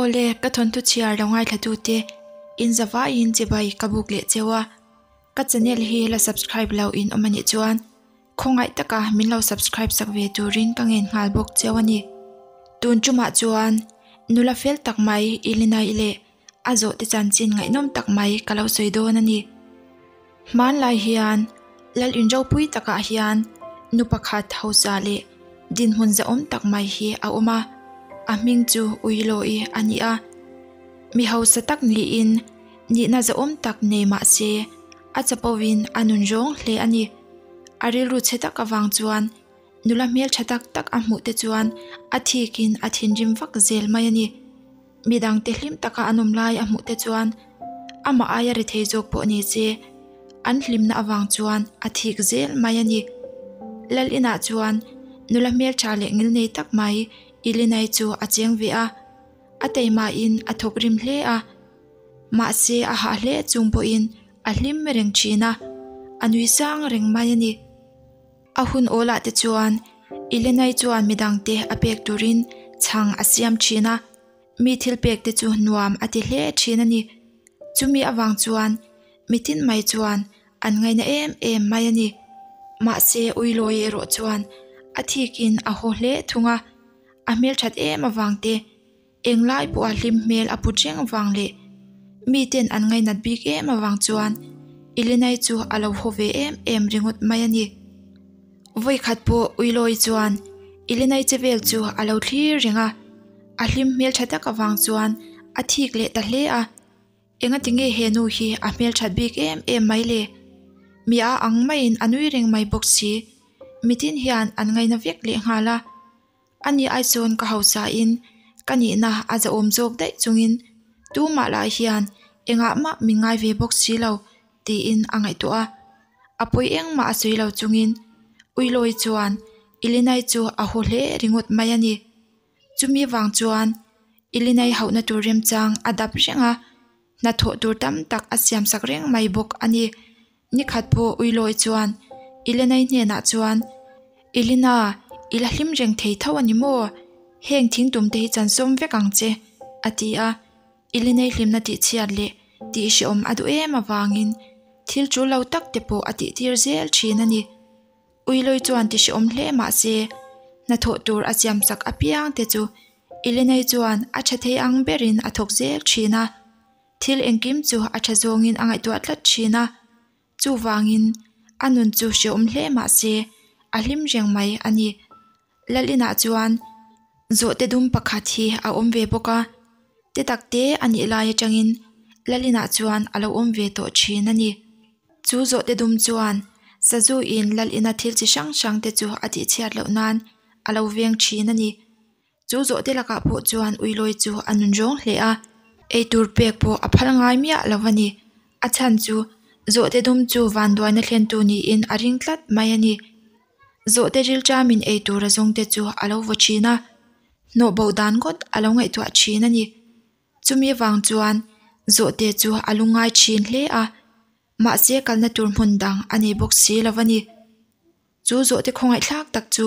Awle, ka thawnthu chhiar lo ngaithlatute in zavaiin chibai ka buk leh cheu a, ka channel hi la subscribe lo in awm anih chuan khawngaih taka min lo subscribe sak ve turin ka ngen nghal bawk cheu a ni. Tun tumah chuan nula fel tak mai Ilinai leh a zawhte chanchin ngaihnawm tak mai ka lo sawi dawn a ni. Hmanlai hian Lal inropui takah hian nu pakhat hausa leh dinhmun zahawm tak mai hi a awm a, a hming chu Uilawi a ni a. Mi hausa tak niin nihna zahawm tak nei mah se a chapovin a nun zawng hle a ni. A rilru chhe tak avang chuan nula hmeltha tak tak a hmuh te chuan a thikin a thinrim vak zel mai a ni. Midangte hlim taka an awm lai a hmuh te chuan amah aia ri thei zawk pawh ni se an hlimna avang chuan a thik zel mai a ni. Lal inah chuan nula hmeltha leh ngilnei tak mai Ilinai chu a cheng ve a, a teimahin a thawk rim hle a. Mahse a hah hle chung pawhin a hlim reng thin a, a nui sang reng mai a ni. A hun awlah te chuan Ilenai chuan midangte a pek turin chhang a siam thin a, mi thil pek te chu nuam a ti hle thin a ni. Chumi avang chuan mitin mai chuan an ngaina em em mai a ni. Mahse Uilawi erawh chuan a thikin a haw hle thung a, a hmelthat em avang te Englai pawha hlim hmel a put reng vang leh miten an ngainat bik em avang chuan Ilinai chu a lo haw ve em em ringawt mai a ni. Vawikhat pawh Uilawi chuan Ilinai che vel chu a lo thlir reng a, a hlim hmel tha tak avang chuan a thik leh ta hle a. Engati nge he nu hi a hmelthat bik em em mai le? Mi a ang maiin a nui reng mai bawk si. Mitin hian an ngaina vek lehnghal a. A ni ai chuan ka hausa in ka nihna a zahawm zawk daih chungin tumah lah hian engah mah min ngai ve bawk si lo tiin a ngaihtuah a. A pawi engmah a sawi lo chungin Uilawi chuan Ilinai chu a haw hle ringawt mai a ni. Chumi vang chuan Ilinai hauhna tur remchang a dap reng a, hnathawh tur tam tak a siamsak reng mai bawk a ni. Nikhat pawh Uilawi chuan Ilenai hnenah chuan, Ilina, i la hlim reng thei tho a ni maw? Heng thingtum te hi chan sawm vek ang che, a ti a. Ilenai hlimna tihchhiat leh tihhrehawm a duh em avangin thil tul lo tak te pawh a tihtir zel thin a ni. Uilawi chuan tihhrehawm hle mah se, hnathawh tur a siamsak apiang te chu Ilenai chuan a tha thei ang berin a thawk zel thin a. Thil engkim chu a tha zawngin a ngaihtuah tlat thin a, chuvangin a nun chu hrehawm hle mah se a hlim reng mai a ni. Lalinah chuan zawhte dum pakhat hi a awm ve bawk a, te tak te a nih lai atangin Lalinah chuan a lo awm ve tawh thin a ni. Chu zawhte dum chuan sazu in Lalina thil chi hrang hrang te chu a tihchhiat loh nan a lo veng thin a ni. Chu zawhte lakah pawh chuan Uilawi chu a nun rawng hle a, eitur pek pawh a phal ngai miah lo a ni. A chhan chu zawhte dum chu vanduaina thlentu niin a ring tlat mai a ni. Zawhte rilṭamin eitur a zawngte chu a lo vaw ṭhin a, hnawh bo dan ngawt a lo ngaihtuah ṭhin a ni. Chumi avang chuan zawhte chu a lungngai ṭhin hle a, mahse kalna tur hmun dang a nei bawk si lo a ni. Chu zawhte khawngaihthlak tak chu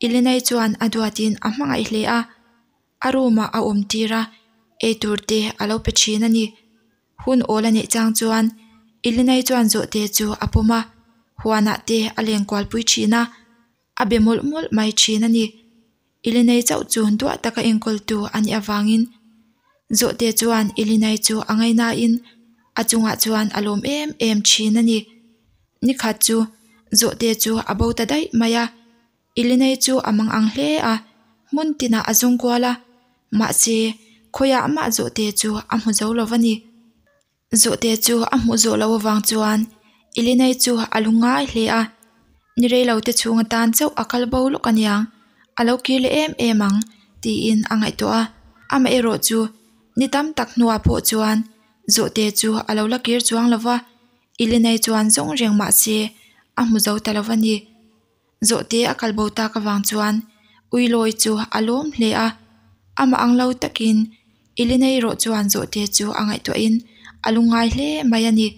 Ilenai chuan a duatin a hmangaih hle a, a room ah a awm tir a, eitur te a lo pe thin a ni. Hun awl a neih chang chuan Ilenai chuan zawhte chu a pawm a, huanah te a lenkualpui thin a, a be mawlh mawlh mai thin a ni. Ilinei chauh chu duah taka enkawltu a nih avangin Zawhte chuan Ilinei chu a ngainain a chungah chuan a lawm em em thin a ni. Nikhat chu Zawhte chu a bo ta daih mai a, Ilinei chu a mang ang hle a, hmun tinah a zawng kual a, mahse khawiah mah Zawhte chu a hmu zo lo va ni. Zawhte chu a hmuh zawh loh avang chuan Ilinei chu a lu ngai hle a, ni reilo te chhung atan chauh a kal bo lawk aniang, a lo kir leh em em ang tiin a ngaihtuah a. Amaherawh chu ni tam tak hnuah pawh chuan Zawhte chu a lo la kir chuang lo va, Ilinei chuan zawng reng mah se a hmu zo ta lo va ni. Zawhte a kal bo tak avang chuan Uilawi chu a lawm hle a, amah ang lo takin Ilinei erawh chuan zawhte chu a ngaihtuahin a lungngai hle mai a ni.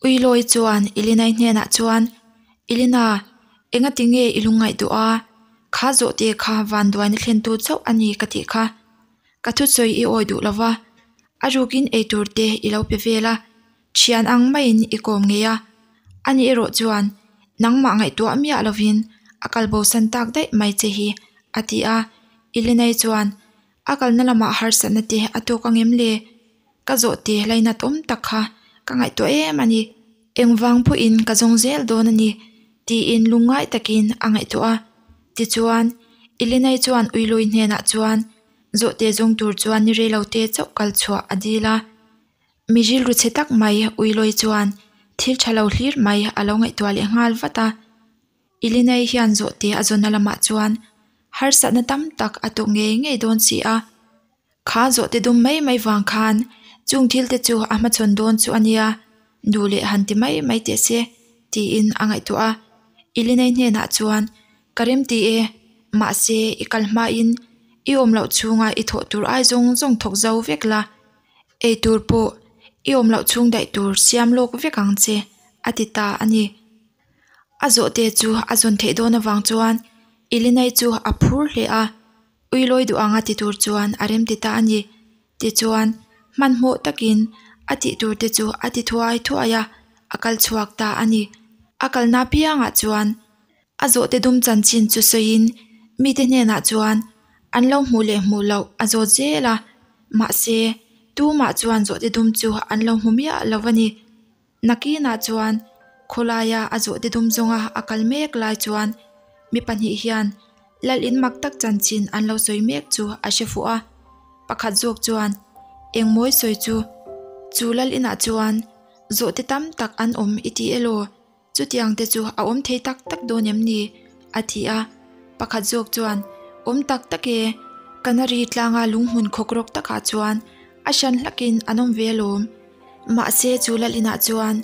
Uilawi chuan Ilinei hnenah chuan, Ilina, engati nge i lungngaih duh a? Kha zawhte kha vanduaina thlentu chauh a ni ka tih kha. Ka thusawi i awi duh lova, a rukin eitur te i lo pe vel a, thian ang maiin i kawm ngei a. Ani erawh chuan nangmah ngaihtuah miah lovin a kal bosan tak daih mai che hi, a ti a. Ilenai chuan a kalna lamah harsatna te a tawk ang em le? Ka zawh te lainat awm tak kha ka ngaihtuah em a ni. Engvang pawhin ka zawng zel dawn a ni, tiin lungngai takin a ngaihtuah a. Tichuan, Ilenai chuan Uilawi hnenah chuan zawhte zawng tur chuan ni rei lo te chauh kal chhuah a dil a. Mi rilru chhe tak mai Uilawi chuan thil tha lo hlir mai a lo ngaihtuah leh nghal vat a. Ilenai hian zawhte a zawnna lamah chuan harsatna tam tak a tawk ngei ngei dawn si a. Kha zawhte dum mai mai vang khan chung thil te chu a hmachhawn dawn chu a nia, duh leh han ti mai mai teh se, tiin a ngaihtuah a. Ilenai hnenah chuan, Ka remti e, mahse i kal hmain i awm loh chhunga i thawh tur ai zawng zawng thawk zo vek la, ei tur pawh i awm loh chhung daih tur siam lawk vek ang che, a ti ta a ni. A zawhte chu a zawn theih dawn avang chuan Ilenai chu a phur hle a. Uilawi duh anga ti tur chuan a rem ti ta a ni. Tichuan, hmanhmawh takin a tih tur te chu a ti thuai thuai a, a kal chhuak ta a ni. A kalna piangah chuan a zawhte dum chanchin chu sawiin mite hnenah chuan an lo hmuh leh hmuh loh a zawt zel a, mahse, tumah chuan zawhte dum chu an lo hmu miah lo a ni. Nakinah chuan khawlaia a zawhte dum zawnga a kal mek lai chuan mi pahnih hian lal in mak tak chanchin an lo sawi mek chu a hre fuh a. Pakhat zawk chuan Engmawi sawi chu chu lal inah chuan zawhte tam tak an awm i ti elaw? Chutiang te chu a awm thei tak tak dawn em ni? a ti a. Pakhat zawk chuan, Awm tak tak e, Canary tlanga lunghmun khawkrawk takah chuan a hran hlakin an awm ve alawm. Mahse chu lal inah chuan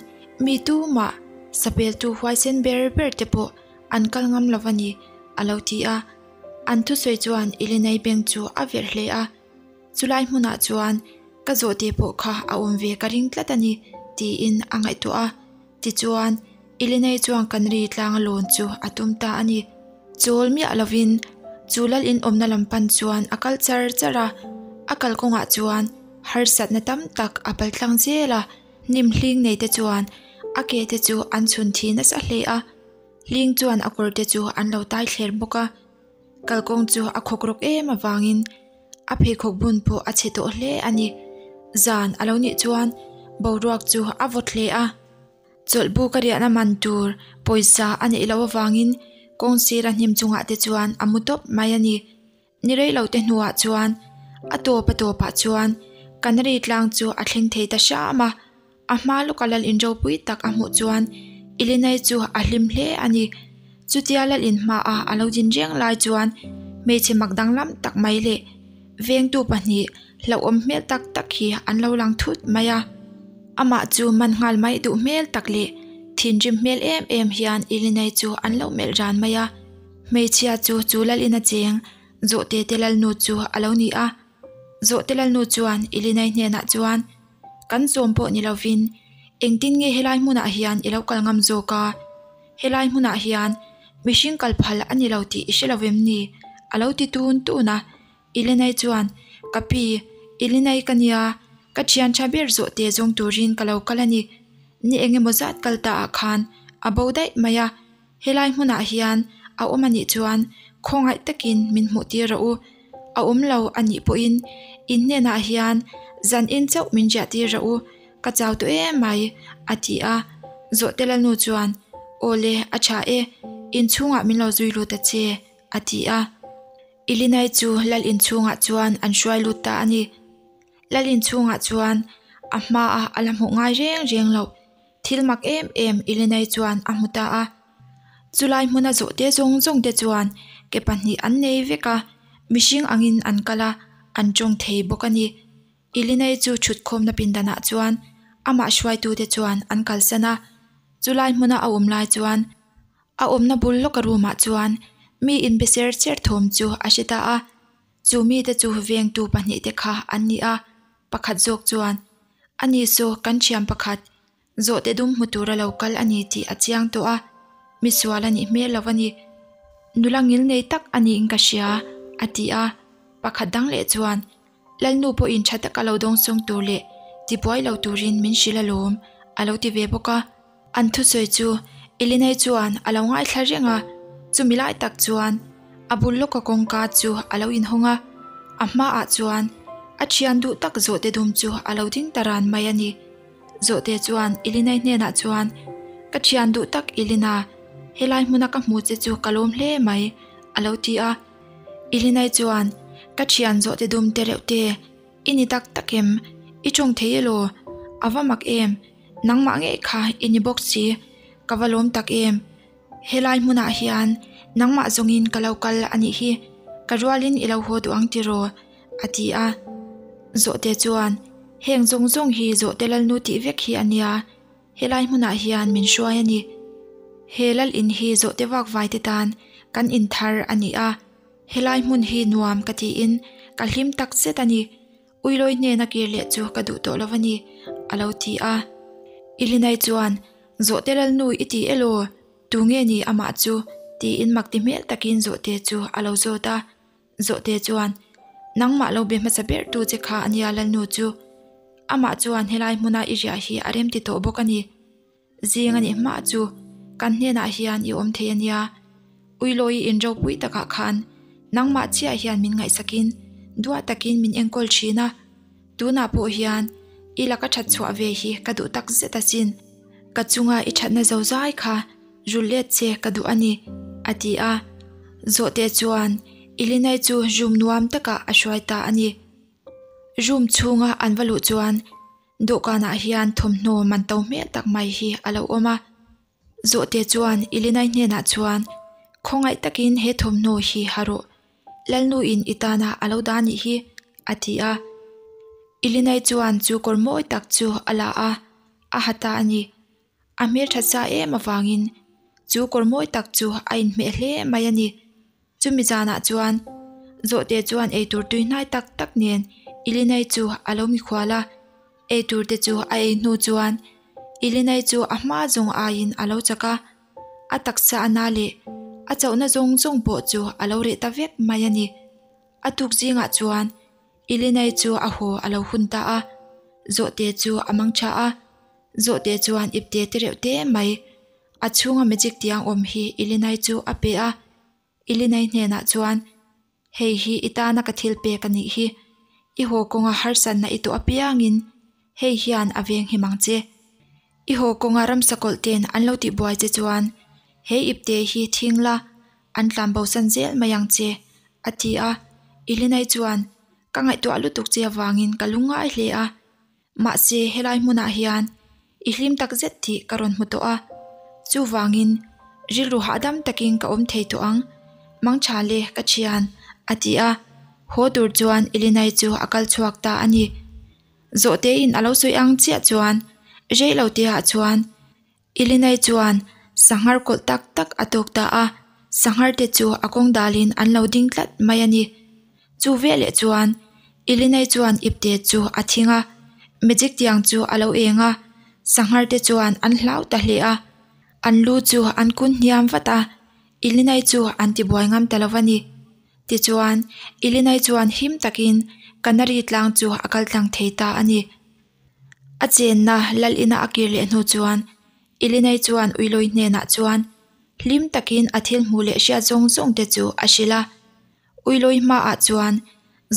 mi tumah sapeltu huaisen ber ber te pawh an kal ngam lo a ni, a lo ti a. An thusawi chuan Ilenai beng chu a verh hle a. Chulai hmunah chuan ka zawhte pawh kha a awm ve ka ring tlat a ni, tiin a ngaihtuah a. Tichuan, Ilenei chuan Canary tlanga lawn chu a tum ta a ni. Chawl miah lovin chu lal in awmna lam pan chuan a kal char char a, a kalkawngah chuan harsatna tam tak a pal tlang zel a, hnim hling nei te chuan a ke te chu an chhun thi nasa hle a, hling chuan a kawr te chu an lo tai thler bawk a. Kalkawng chu a khawk rawk em avangin a pheikhawk bun pawh a chhe tawh hle a ni. Zan a lo nih chuan boruak chu a vawt hle a. Chawlhbu ka riahna man tur pawisa a neih loh avangin kawng sira hnim chungah te chuan a mu tawp mai a ni. Ni rei lo te hnuah chuan a tawp a tawpah chuan Canary tlang chu a thleng thei ta hram a. A hma lawka lal in ropui tak a hmuh chuan Ilinai chu a hlim hle a ni. Chutia lal in hmaah a lo din reng lai chuan hmeichhe mak danglam tak mai leh vengtu pahnih hlauhawm hmel tak tak hi an lo lang thut mai a. Amah chu man nghal mai duh hmel tak leh thinrim hmel em em hian Ilinai chu an lo melh ran mai a. Hmeichhia chu chu lal in a cheng Zawhte te lalnu chu a lo ni a. Zawhte lalnu chuan Ilinai hnenah chuan. Kan sawm pawh ni lovin engtin nge helai hmunah hian i lo kal ngam zawk a? Helai hmunah hian mihring kal phal a ni lo tih i hre lo vem ni? A lo ti tun tun a. Ilenai chuan, Ka pi, Ilenai ka nia, ka thian tha ber zawh te zawng turin ka lo kal a ni. Ni eng emaw zat kal ta ah khan a bo daih mai a. Helai hmunah hian a awm a nih chuan khawngaih takin min hmuh tir rawh u. A awm lo a nih pawhin in hnenah hian zan in chauh min riah tir rawh u, ka chau tawh em mai, a ti a. Zawhte Lalnu chuan, Aw le, a tha e, inchhungah min lo zui lut a che, a ti a. Ilinai chu lal inchhungah chuan an hruai lut ta a ni. Lal inchhungah chuan a hmaah a la hmuh ngai reng reng loh. Thil mak em em Ilenai chuan a hmu ta a. Chulai hmuna zawhte zawng zawng te chuan ke pahnih an nei vek a, mihring angin an kal a, an tawng thei bawk a ni. Ilenai chu thutkhawmna pindanah chuan amah hruaitute chuan an kalsan a. Chulai hmuna a awm lai chuan a awmna bul lawka room ah chuan mi inbe ser ser thawm chu a hre ta a. Chu mite chu vengtu pahnihte kha an ni a, pakhat zawk chuan, Ani saw kan thiam pakhat, zawhte dum hmu tura lo kal a ni tih a chiang tawh a, misual a nih hmel lo a ni. Nula ngil nei tak a niin ka hria, a ti a. Pakhat dang leh chuan, Lalnu pawhin tha taka lo dawngsawng tur leh tibuai lo turin min hrilh alawm, a lo ti ve bawk a. An thusawi chu Elinai chuan a lo ngaithla reng a, chumi lai tak chuan a bul lawka kawngka chu a lo inhawng a, a hmaah chuan a thian duh tak zawhte dum chu a lo ding ta ran mai a ni. Zawhte chuan Elinai hnenah chuan, Ka thian duh tak Elina, helai hmuna ka hmu che chu ka lawm hle mai, a lo ti a. Elinai chuan, Ka thian zawhte dum te reuh te, I ni tak tak em? I tawng thei elaw? A va mak em? Nangmah ngei kha i ni bawk si, ka va lawm tak em? Helai hmunah hian nangmah zawngin ka lo kal a nih hi, ka rualin i lo haw duh ang tiraw? a ti a. Zawhte chuan, Heng zawng zawng hi Zawhte Lalnu tih vek hi a nia, helai hmunah hian min hruai a ni. He lal in hi Zawhte vakvai te tan kan in thar a ni a, helai hmun hi nuam ka tiin ka hlim tak zet a ni. Uilawi hnena kir leh chu ka duh tawh lo a ni, a lo ti a. Ilinai chuan, Zawhte Lalnu i ti elaw? Tu nge ni amah chu? tiin mak ti hmel takin Zawhte chu a lo zawt a. Zawhte chuan, Nangmah lo be hmasa ber tu che kha a nia Lalnu chu. Amah chuan helai hmuna i riah hi a remti tawh bawk a ni. Zing a nih hma chu kan hnenah hian i awm thei a nia. Uilawi in ropui takah khan nangmah chiah hian min ngaihsakin duah takin min enkawl thin a. Tunah pawh hian i laka that chhuah ve hi ka duh tak zet asin. Ka chunga i thatna zo zai kha rul let che ka duh a ni, a ti a. Zawhte chuan Ilinai chu room nuam takah a hruai ta a ni. Room chhunga an va luh chuan Dawhkanah hian thawmhnaw man to hmel tak mai hi a lo awm a. Zawhte chuan Ilinai hnenah chuan, Khawngaih takin he thawmhnaw hi ha rawh. Lalnuin i tana a lo dah nih hi, a ti a. Ilinai chuan chu kawr mawi tak chu a la a, a ha ta a ni. A hmeltha sa em avangin chu kawr mawi tak chu a inhmeh hle mai a ni. Chumi zanah chuan Zawhte chuan eitur tui hnai tak tak nen Ilinai chu a lo mikhual a, eitur te chu a ei hnu chuan Ilinai chu a hma zawng aiin a lo chak a, a taksa a na leh a chauhna zawng zawng pawh chu a lo reh ta vek mai a ni. A tuk zingah chuan Ilinai chu a haw a lo hun ta a, Zawhte chu a mang tha a, Zawhte chuan ipte te reuh te mai A chhunga magic tiang awm hi Ilinai chu a pe a, Ilinai hnenah chuan, Hei hi i tana ka thil pek a nih hi, i haw kawnga harsatna i tawh apiangin hei hian a veng him ang che. I haw kawnga ramsa kawlh ten an lo tihbuai che chuan he ipte hi thing la, an tlan bosan zel mai ang che, a ti a. Ilinai chuan, Ka ngaihtuah lutuk che avangin ka lungngai hle a. Mahse, helai hmunah hian i hlim tak zet tih ka rawn hmu tawh a, chuvangin rilru hahdam takin ka awm thei tawh ang, mangtha le ka thian, a ti a, haw tur chuan Elinai chu a kal chhuak ta a ni. Zawhtein a lo sawi ang chiah chuan rei lo te ah chuan Ilinai chuan sanghar kawlh tak tak a tawk ta a, sanghar te chu a kawng dalin an lo ding tlat mai a ni. Chu veleh chuan Ilinai chuan ipte chu a thing a, magic tiang chu a lo eng a, sanghar te chuan an hlau ta hle a, an lu chu an kun hniam vat a, Ilinai chu an tibuai ngam ta lo va ni. Tichuan, Ilinai chuan him takin Canary tlang chu a kal tlang thei ta a ni. A chenna lal ina a kir leh hnu chuan Ilinei chuan Uilawi hnenah chuan hlim takin a thil hmuh leh hriat zawng zawng te chu a hrilh a. Uilawi hmaah chuan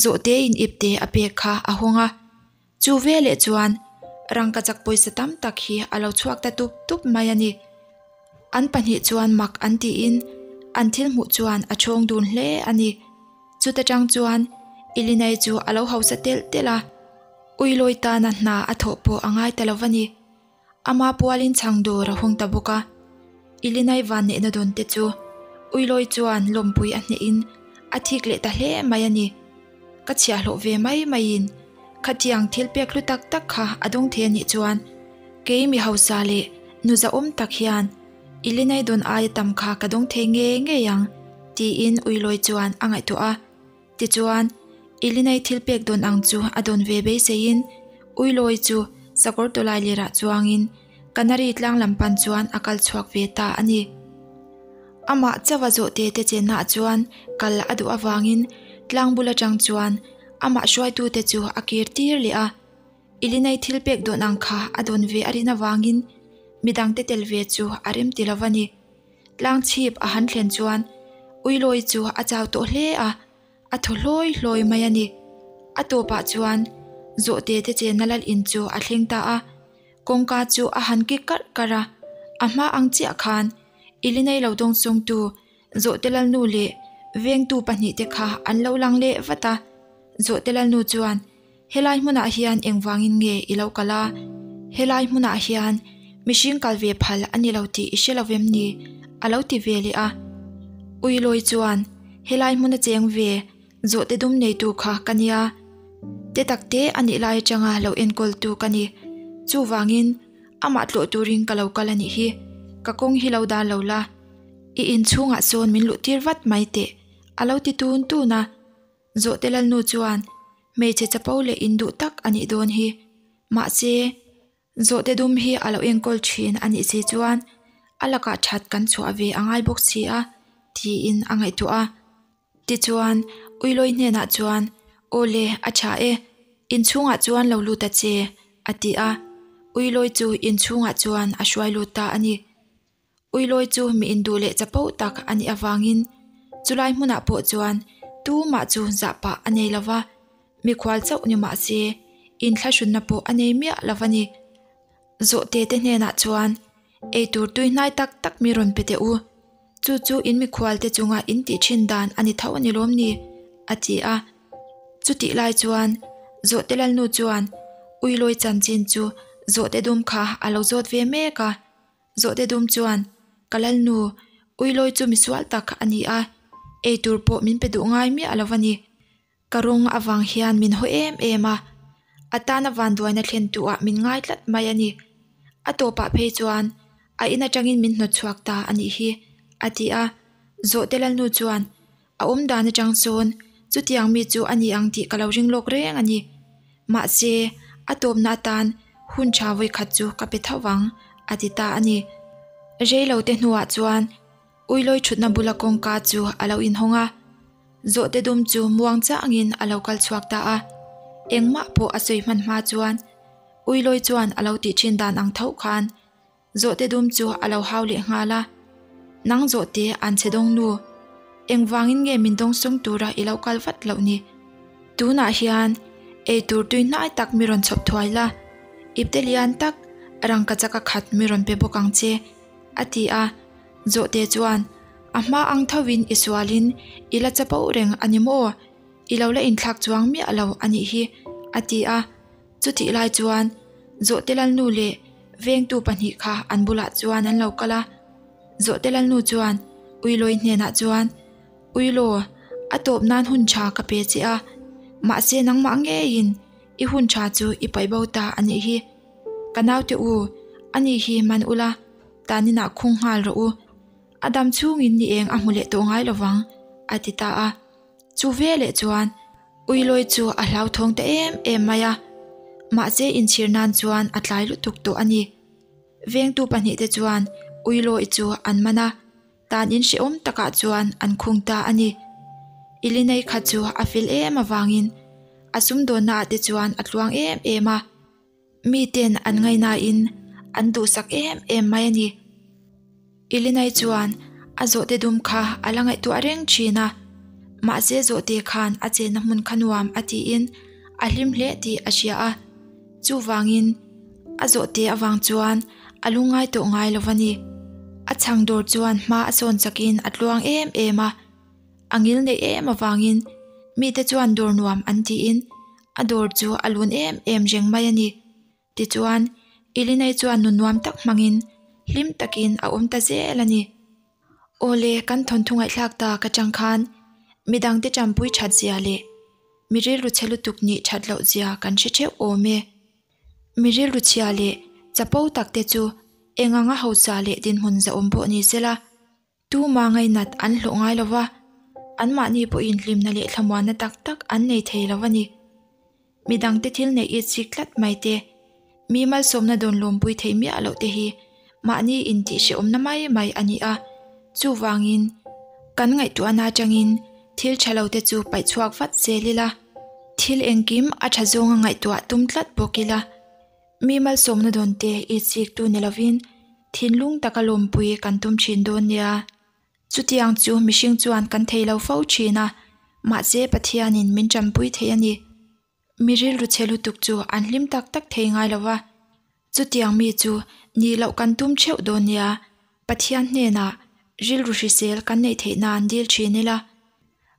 zawhtein ipte a pek kha a hawng a. Chu veleh chuan rangkachak pawisa tam tak hi a lo chhuak ta tup tup mai a ni. An pahnih chuan mak an tiin an thil hmuh chuan a chhawng dun hle a ni. Chuta tang chuan Ilinei chu a lo hausa telh telh a. Uilawi tana hna a thawh pawh a ngai ta lo va ni. Ama pualin chhang dawr a hawng ta bawk a. Ilinai vanneihna dawn te chu Uilawi chuan lawmpui a hnehin a thik leh ta hle mai a ni. Ka chhiahhlawh ve mai maiin khatiang thil pek hlu tak tak kha a dawng thei a nih chuan kei mi hausa leh nu zahawm tak hian Ilinai dawn aia tam kha ka dawng thei ngei ngei ang tiin Uilawi chuan a ngaihtuah a. Tichuan, Ilinai thil pek dawn ang chu a dawn ve beiseiin Uilawi chu sakawr tawlai lerah chuangin Canary tlang lam pan chuan a kal chhuak ve ta a ni. Amah chauha zawhte te chennaah chuan kal a duh avangin tlang bul atang chuan Amah hruaitute chu a kir tir leh a. Ilinei thil pek dawn ang kha a dawn ve a rin avangin midangte tel ve chu a rem ti lo a ni. Tlang chhip a han thlen chuan Uilawi chu a chau tawh hle a, a thaw hlawi hlawi mai a ni. A tawpah chuan Zawhte te chenna lal in chu a thleng ta a, kawngka chu a han kik karh karh a, a hma ang chiah khan Ilinei lo dawng chungtu Zawhte Lalnu leh vengtu pahnihte kha an lo lang leh vat a. Zawhte Lalnu chuan, Helai hmunah hian engvangin nge i lo kal a? Helai hmunah hian mihring kal ve phal a ni lo tih i hre lo vem ni? a lo ti ve leh a. Uilawi chuan, Helai hmuna cheng ve Zawhte dum neitu kha ka nia. Te takte a nih lai atanga lo enkawltu ka ni. Chuvangin amah tlawh turin ka lo kal a nih hi. Ka kawng hi lo dan lo la. I inchhungah sawn min luh tir vat mai teh, a lo ti tun tun a. Zawhte Lalnu chuan, Hmeichhe chapo leh induh tak a nih dawn hi. Mahse, zawhte dum hi a lo enkawl thin a nih si chuan a lakah that kan chhuah ve a ngai bawk si a, tiin a ngaihtuah a. Tichuan, Uilawi hnenah chuan, Aw le, a tha e. Inchhungah chuan lo lut a che, a ti a. Uilawi chu inchhungah chuan a hruai lut ta a ni. Uilawi chu mi induh leh chapo tak a nih avangin chulai hmunah pawh chuan tumah chu zah pah a nei lova, mikhual chauh ni mah se inthlahrunna pawh a nei miah lo a ni. Zawhte te hnenah chuan eitur tui hnai tak tak mi rawn pe teh u, chu chu in mikhual te chunga in tih thin dan a ni tho a ni lawm ni? a ti a. Chutih lai chuan Zawhte Lalnu chuan Uilawi chanchin chu Zawhte dum kha a lo zawt ve mek a. Zawhte dum chuan, Ka Lalnu, Uilawi chu misual tak a ni a, eitur pawh min pe duh ngai miah lo a ni. Ka rawng avang hian min haw em em a, a tana vanduaina thlen tuah min ngai tlat mai a ni. A tawpah phei chuan a in atangin min hnawt chhuak ta a nih hi, a ti a. Zawhte Lalnu chuan, A awm dan atang sawn chutiang mi chu a ni ang tih ka lo ring lawk reng a ni. Mahse, a tawpna atan hun tha vawikhat chu ka pe tho vang, a ti ta a ni. Reilote hnuah chuan Uilawi thutna bula kawngka chu a lo inhawng a. Zawhte dum chu muang changin a lo kal chhuak ta a. Engmah pawh a sawi hman hma chuan Uilawi chuan a lo tih thin dan ang tho khan Zawhte dum chu a lo hau leh nghal a. Nang zawhte an che dawng nu. Engvangin nge min dawng sung tura i lo kal vat loh ni? Tunah hian eitur tui hnai tak mi rawn chhawp thuai la, ipte lian tak rangkachak a khat mi rawn pe bawk ang che, a ti a. Zawhte chuan, A hma ang thovin i sualin i la chapo reng a ni maw? I lo la inthlak chuang miah lo a nih hi, a ti a. Chutih lai chuan Zawhte Lalnu leh vengtu pahnih kha an bulah chuan an lo kal a. Zawhte Lalnu chuan Uilawi hnenah chuan, Uilaw, a tawp nan hun tha ka pe che a, mahse nangmah ngeiin i hun tha chu i paih bo ta a nih hi. Ka naute u, ani hi man ula, taninah khung nghal rawh u. A dam chhungin ni eng a hmu leh tawh ngai lovang, a ti ta a. Chu veleh chuan Uilawi chu a hlauthawng ta em em mai a, mahse inchhir nan chuan a tlai lutuk tawh a ni. Vengtu pahnihte chuan Uilawi chu an man a, tan in hrehawm takah chuan an khung ta a ni. Ilinei kha chu a fel em avangin a sumdawnna ah te chuan a tluang em em a. Miten an ngaihnain an duhsak em em mai a ni. Ilinai chuan a zawhte dum kha a la ngaihtuah reng thin a, mahse zawhte khan a chenna hmun kha nuam a tiin a hlim hle tih a hria a, chuvangin a zawhte avang chuan a lungngai tawh ngai lo a ni. A chhang dawr chuan hma a sawn chakin a tluang em em a, a ngil neih em avangin mite chuan dawr nuam an tiin A dawr chu a lun em em reng mai a ni. Tichuan, Ilinei chuan nu nuam tak hmangin hlim takin a awm ta zel a ni. Awle, kan thawnthu ngaihthlak ta ka chang khan midangte tanpui that zia leh mi rilru chhe lutuk nih that loh zia kan hre theuh awm e. Mi rilru chhia leh chapo takte chu eng anga hausa leh dinhmun zahawm pawh ni sela, Tuma ngainat an hlawh ngai lo va, anmahni pawhin hlimna leh thlamuanna tak tak an nei thei lo a ni. Midangte thil neih it chik tlat mai te, mi malsawmna dawn lawmpui thei miah loh te hi mahni intihhrehawmna mai mai a ni a, chuvangin kan ngaihtuahna atangin thil tha lo te chu paih chhuak vat zel ila. Thil engkim a tha zawnga ngaihtuah tum tlat bawk ila, mi malsawmna dawn te i chiktu ni lovin thinlung taka lawmpui kan tum thin dawn nia. Chutiang chu mihring chuan kan thei lo fo thin a, mahse Pathianin min tanpui thei a ni. Mi rilru chhe lutuk chu an hlim tak tak thei ngai lo va, chutiang mi chu nih loh kan tum theuh dawn nia, Pathian hnenah rilru hrisel kan neih theih nan dil thin ila,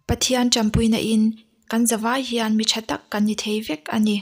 Pathian tanpuina in kan zavai hian mi tha tak kan ni thei vek a ni.